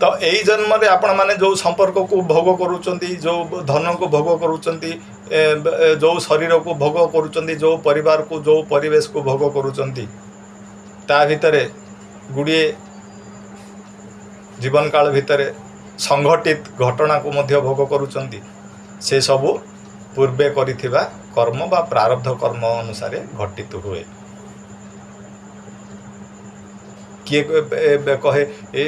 ତ ଏଇ ଜନ୍ମରେ ଆପଣମାନେ ଯେଉଁ ସମ୍ପର୍କକୁ ଭୋଗ କରୁଛନ୍ତି, ଯେଉଁ ଧନକୁ ଭୋଗ କରୁଛନ୍ତି, ଯେଉଁ ଶରୀରକୁ ଭୋଗ କରୁଛନ୍ତି, ଯେଉଁ ପରିବାରକୁ, ଯେଉଁ ପରିବେଶକୁ ଭୋଗ କରୁଛନ୍ତି, ତା ଭିତରେ ଗୁଡ଼ିଏ ଜୀବନକାଳ ଭିତରେ ସଂଘଟିତ ଘଟଣାକୁ ମଧ୍ୟ ଭୋଗ କରୁଛନ୍ତି। ସେସବୁ ପୂର୍ବେ କରିଥିବା କର୍ମ ବା ପ୍ରାରବ୍ଧ କର୍ମ ଅନୁସାରେ ଘଟିତ ହୁଏ। କିଏ କହେ ଏ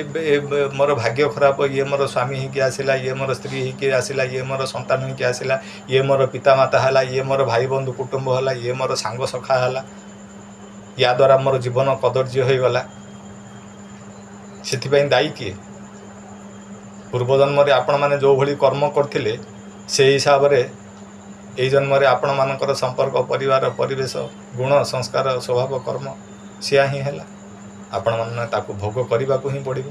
ମୋର ଭାଗ୍ୟ ଖରାପ, ଇଏ ମୋର ସ୍ୱାମୀ ହେଇକି ଆସିଲା, ଇଏ ମୋର ସ୍ତ୍ରୀ ହେଇକି ଆସିଲା, ଇଏ ମୋର ସନ୍ତାନ ହେଇକି ଆସିଲା, ଇଏ ମୋର ପିତାମାତା ହେଲା, ଇଏ ମୋର ଭାଇ ବନ୍ଧୁ କୁଟୁମ୍ବ ହେଲା, ଇଏ ମୋର ସାଙ୍ଗ ସଖା ହେଲା, ୟା ଦ୍ୱାରା ମୋର ଜୀବନ କଦର୍ଯ୍ୟ ହୋଇଗଲା। ସେଥିପାଇଁ ଦାୟୀ କିଏ? ପୂର୍ବଜନ୍ମରେ ଆପଣମାନେ ଯେଉଁଭଳି କର୍ମ କରିଥିଲେ ସେଇ ହିସାବରେ ଏଇ ଜନ୍ମରେ ଆପଣମାନଙ୍କର ସମ୍ପର୍କ, ପରିବାର, ପରିବେଶ, ଗୁଣ, ସଂସ୍କାର, ସ୍ୱଭାବ, କର୍ମ ସେୟା ହିଁ ହେଲା। ଆପଣମାନେ ତାକୁ ଭୋଗ କରିବାକୁ ହିଁ ପଡ଼ିବ।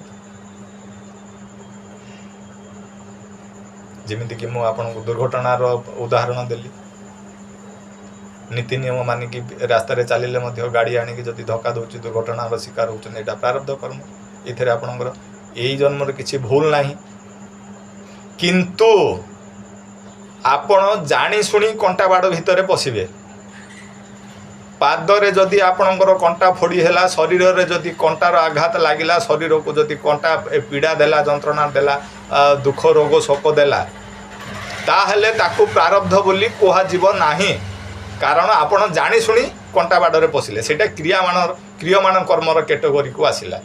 ଯେମିତିକି ମୁଁ ଆପଣଙ୍କୁ ଦୁର୍ଘଟଣାର ଉଦାହରଣ ଦେଲି। ନୀତି ନିୟମ ମାନିକି ରାସ୍ତାରେ ଚାଲିଲେ ମଧ୍ୟ ଗାଡ଼ି ଆଣିକି ଯଦି ଧକ୍କା ଦେଉଛି, ଦୁର୍ଘଟଣାର ଶିକାର ହେଉଛନ୍ତି, ଏଇଟା ପ୍ରାରବ୍ଧ କର୍ମ। ଏଥିରେ ଆପଣଙ୍କର ଏଇ ଜନ୍ମରେ କିଛି ଭୁଲ ନାହିଁ, କିନ୍ତୁ ଆପଣ ଜାଣିଶୁଣି କଣ୍ଟା ବାଡ଼ ଭିତରେ ପଶିବେ। ପାଦରେ ଯଦି ଆପଣଙ୍କର କଣ୍ଟା ଫୋଡ଼ି ହେଲା, ଶରୀରରେ ଯଦି କଣ୍ଟାର ଆଘାତ ଲାଗିଲା, ଶରୀରକୁ ଯଦି କଣ୍ଟା ପୀଡ଼ା ଦେଲା, ଯନ୍ତ୍ରଣା ଦେଲା, ଦୁଃଖ ରୋଗ ଶୋକ ଦେଲା, ତାହେଲେ ତାକୁ ପ୍ରାରବ୍ଧ ବୋଲି କୁହାଯିବ ନାହିଁ। କାରଣ ଆପଣ ଜାଣିଶୁଣି କଣ୍ଟା ବାଡ଼ରେ ପଶିଲେ, ସେଇଟା କ୍ରିୟମାଣ କର୍ମର କ୍ୟାଟେଗୋରୀକୁ ଆସିଲା।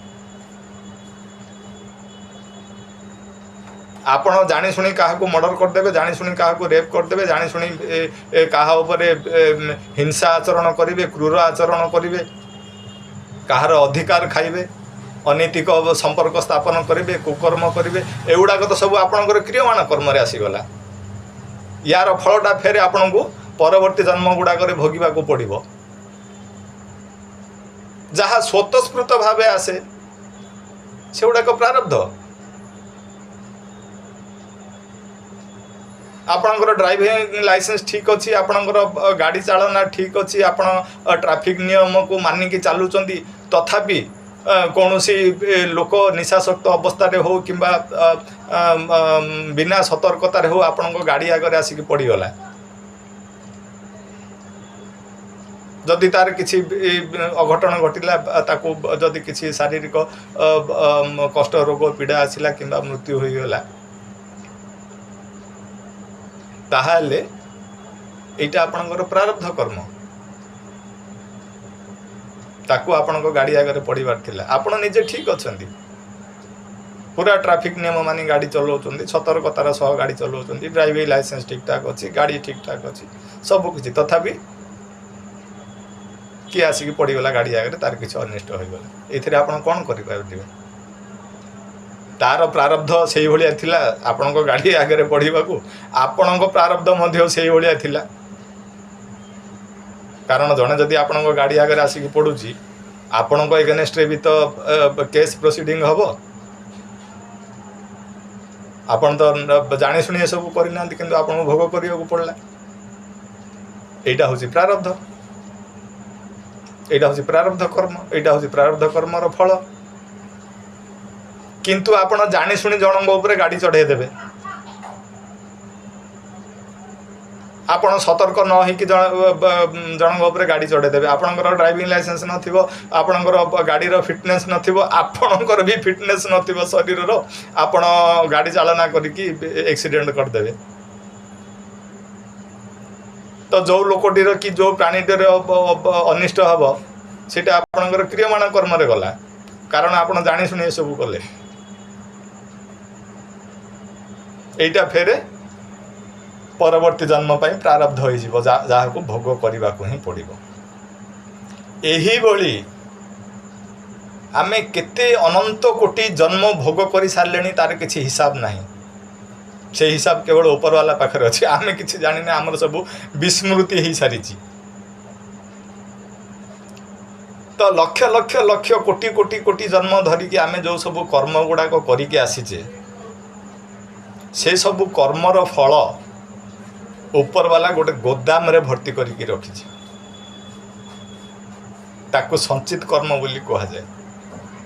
ଆପଣ ଜାଣିଶୁଣି କାହାକୁ ମର୍ଡ଼ର କରିଦେବେ, ଜାଣିଶୁଣି କାହାକୁ ରେପ୍ କରିଦେବେ, ଜାଣିଶୁଣି କାହା ଉପରେ ହିଂସା ଆଚରଣ କରିବେ, କ୍ରୂର ଆଚରଣ କରିବେ, କାହାର ଅଧିକାର ଖାଇବେ, ଅନୈତିକ ସମ୍ପର୍କ ସ୍ଥାପନ କରିବେ, କୁକର୍ମ କରିବେ, ଏଗୁଡ଼ାକ ତ ସବୁ ଆପଣଙ୍କର କ୍ରିୟମାଣ କର୍ମରେ ଆସିଗଲା। ୟାର ଫଳଟା ଫେରେ ଆପଣଙ୍କୁ ପରବର୍ତ୍ତୀ ଜନ୍ମ ଗୁଡ଼ାକରେ ଭୋଗିବାକୁ ପଡ଼ିବ। ଯାହା ସ୍ୱତଃସ୍ଫୂର୍ତ୍ତ ଭାବେ ଆସେ ସେଗୁଡ଼ାକ ପ୍ରାରବ୍ଧ। ଆପଣଙ୍କର ଡ୍ରାଇଭିଂ ଲାଇସେନ୍ସ ଠିକ୍ ଅଛି, ଆପଣଙ୍କର ଗାଡ଼ି ଚାଳନା ଠିକ୍ ଅଛି, ଆପଣ ଟ୍ରାଫିକ୍ ନିୟମକୁ ମାନିକି ଚାଲୁଛନ୍ତି, ତଥାପି କୌଣସି ଲୋକ ନିଶାସକ୍ତ ଅବସ୍ଥାରେ ହେଉ କିମ୍ବା ବିନା ସତର୍କତାରେ ହେଉ ଆପଣଙ୍କ ଗାଡ଼ି ଆଗରେ ଆସିକି ପଡ଼ିଗଲା, ଯଦି ତାର କିଛି ଅଘଟଣ ଘଟିଲା, ତାକୁ ଯଦି କିଛି ଶାରୀରିକ କଷ୍ଟ, ରୋଗ, ପୀଡ଼ା ଆସିଲା କିମ୍ବା ମୃତ୍ୟୁ ହୋଇଗଲା, ତାହେଲେ ଏଇଟା ଆପଣଙ୍କର ପ୍ରାରବ୍ଧ କର୍ମ। ତାକୁ ଆପଣଙ୍କ ଗାଡ଼ି ଆଗରେ ପଡ଼ିବାର ଥିଲା। ଆପଣ ନିଜେ ଠିକ୍ ଅଛନ୍ତି, ପୁରା ଟ୍ରାଫିକ୍ ନିୟମ ମାନି ଗାଡ଼ି ଚଲାଉଛନ୍ତି, ସତର୍କତାର ସହ ଗାଡ଼ି ଚଲାଉଛନ୍ତି, ଡ୍ରାଇଭିଂ ଲାଇସେନ୍ସ ଠିକ୍ଠାକ୍ ଅଛି, ଗାଡ଼ି ଠିକ୍ଠାକ୍ ଅଛି, ସବୁକିଛି, ତଥାପି କିଏ ଆସିକି ପଡ଼ିଗଲା ଗାଡ଼ି ଆଗରେ, ତାର କିଛି ଅନିଷ୍ଟ ହୋଇଗଲା, ଏଥିରେ ଆପଣ କ'ଣ କରିପାରିବେ? ତାର ପ୍ରାରବ୍ଧ ସେଇଭଳିଆ ଥିଲା ଆପଣଙ୍କ ଗାଡ଼ି ଆଗରେ ପଡ଼ିବାକୁ, ଆପଣଙ୍କ ପ୍ରାରବ୍ଧ ମଧ୍ୟ ସେଇଭଳିଆ ଥିଲା। କାରଣ ଜଣେ ଯଦି ଆପଣଙ୍କ ଗାଡ଼ି ଆଗରେ ଆସିକି ପଡ଼ୁଛି, ଆପଣଙ୍କ ଏଗେନେଷ୍ଟରେ ବି ତ କେସ୍ ପ୍ରୋସିଡ଼ିଂ ହେବ। ଆପଣ ତ ଜାଣିଶୁଣି ଏସବୁ କରିନାହାନ୍ତି, କିନ୍ତୁ ଆପଣଙ୍କୁ ଭୋଗ କରିବାକୁ ପଡ଼ିଲା। ଏଇଟା ହେଉଛି ପ୍ରାରବ୍ଧ, ଏଇଟା ହେଉଛି ପ୍ରାରବ୍ଧ କର୍ମ, ଏଇଟା ହେଉଛି ପ୍ରାରବ୍ଧ କର୍ମର ଫଳ। କିନ୍ତୁ ଆପଣ ଜାଣିଶୁଣି ଜଣଙ୍କ ଉପରେ ଗାଡ଼ି ଚଢ଼େଇ ଦେବେ, ଆପଣ ସତର୍କ ନ ହେଇକି ଜଣଙ୍କ ଉପରେ ଗାଡ଼ି ଚଢ଼େଇ ଦେବେ, ଆପଣଙ୍କର ଡ୍ରାଇଭିଂ ଲାଇସେନ୍ସ ନଥିବ, ଆପଣଙ୍କର ଗାଡ଼ିର ଫିଟନେସ୍ ନଥିବ, ଆପଣଙ୍କର ବି ଫିଟନେସ୍ ନଥିବ ଶରୀରର, ଆପଣ ଗାଡ଼ି ଚାଳନା କରିକି ଆକ୍ସିଡେଣ୍ଟ କରିଦେବେ। ତ ଯେଉଁ ଲୋକଟିର କି ଯେଉଁ ପ୍ରାଣୀଟିର ଅନିଷ୍ଟ ହେବ, ସେଇଟା ଆପଣଙ୍କର କ୍ରିୟମାଣ କର୍ମରେ ଗଲା, କାରଣ ଆପଣ ଜାଣିଶୁଣି ଏସବୁ କଲେ। ଏଇଟା ଫେରେ ପରବର୍ତ୍ତୀ ଜନ୍ମ ପାଇଁ ପ୍ରାରବ୍ଧ ହୋଇଯିବ, ଯାହାକୁ ଭୋଗ କରିବାକୁ ହିଁ ପଡ଼ିବ। ଏହିଭଳି ଆମେ କେତେ ଅନନ୍ତ କୋଟି ଜନ୍ମ ଭୋଗ କରିସାରିଲେଣି ତାର କିଛି ହିସାବ ନାହିଁ। ସେଇ ହିସାବ କେବଳ ଉପରବାଲା ପାଖରେ ଅଛି, ଆମେ କିଛି ଜାଣିନେ, ଆମର ସବୁ ବିସ୍ମୃତି ହେଇସାରିଛି। ତ ଲକ୍ଷ ଲକ୍ଷ ଲକ୍ଷ କୋଟି କୋଟି କୋଟି ଜନ୍ମ ଧରିକି ଆମେ ଯେଉଁ ସବୁ କର୍ମ ଗୁଡ଼ାକ କରିକି ଆସିଛେ, ସେସବୁ କର୍ମର ଫଳ ଉପରବାଲା ଗୋଟେ ଗୋଦାମରେ ଭର୍ତ୍ତି କରିକି ରଖିଛି। ତାକୁ ସଞ୍ଚିତ କର୍ମ ବୋଲି କୁହାଯାଏ।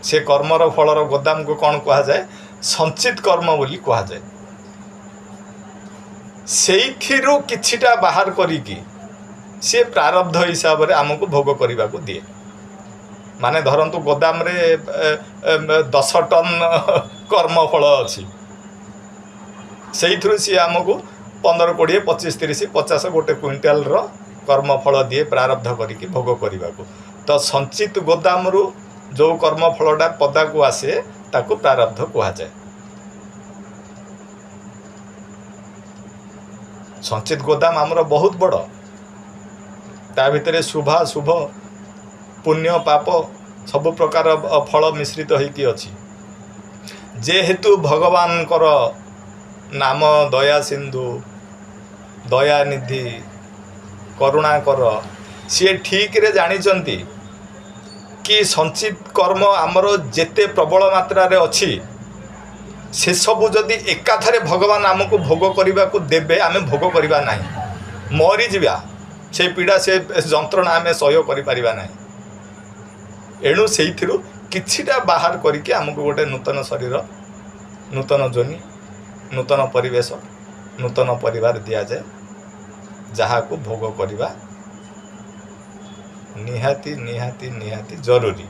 ସେ କର୍ମର ଫଳର ଗୋଦାମକୁ କ'ଣ କୁହାଯାଏ? ସଞ୍ଚିତ କର୍ମ ବୋଲି କୁହାଯାଏ। ସେଇଥିରୁ କିଛିଟା ବାହାର କରିକି ସିଏ ପ୍ରାରବ୍ଧ ହିସାବରେ ଆମକୁ ଭୋଗ କରିବାକୁ ଦିଏ। ମାନେ ଧରନ୍ତୁ ଗୋଦାମରେ 10 ଟନ୍ କର୍ମଫଳ ଅଛି, ସେଇଥିରୁ ସିଏ ଆମକୁ 15, 20, 25, 30, 50, ଗୋଟେ କୁଇଣ୍ଟାଲର କର୍ମଫଳ ଦିଏ ପ୍ରାରବ୍ଧ କରିକି ଭୋଗ କରିବାକୁ। ତ ସଞ୍ଚିତ ଗୋଦାମରୁ ଯେଉଁ କର୍ମଫଳଟା ପଦାକୁ ଆସେ ତାକୁ ପ୍ରାରବ୍ଧ କୁହାଯାଏ। ସଞ୍ଚିତ ଗୋଦାମ ଆମର ବହୁତ ବଡ଼, ତା ଭିତରେ ଶୁଭାଶୁଭ, ପୁଣ୍ୟ ପାପ ସବୁ ପ୍ରକାର ଫଳ ମିଶ୍ରିତ ହେଇକି ଅଛି। ଯେହେତୁ ଭଗବାନଙ୍କର ନାମ ଦୟା ସିନ୍ଧୁ, ଦୟାନିଧି, କରୁଣାକର, ସିଏ ଠିକରେ ଜାଣିଛନ୍ତି କି ସଞ୍ଚିତ କର୍ମ ଆମର ଯେତେ ପ୍ରବଳ ମାତ୍ରାରେ ଅଛି, ସେସବୁ ଯଦି ଏକାଥରେ ଭଗବାନ ଆମକୁ ଭୋଗ କରିବାକୁ ଦେବେ, ଆମେ ଭୋଗ କରିବା ନାହିଁ, ମରିଯିବା। ସେ ପୀଡ଼ା, ସେ ଯନ୍ତ୍ରଣା ଆମେ ସହ୍ୟ କରିପାରିବା ନାହିଁ। ଏଣୁ ସେଇଥିରୁ କିଛିଟା ବାହାର କରିକି ଆମକୁ ଗୋଟେ ନୂତନ ଶରୀର, ନୂତନ ଯୋନି, ନୂତନ ପରିବେଶ, ନୂତନ ପରିବାର ଦିଆଯାଏ, ଯାହାକୁ ଭୋଗ କରିବା ନିହାତି ନିହାତି ନିହାତି ଜରୁରୀ।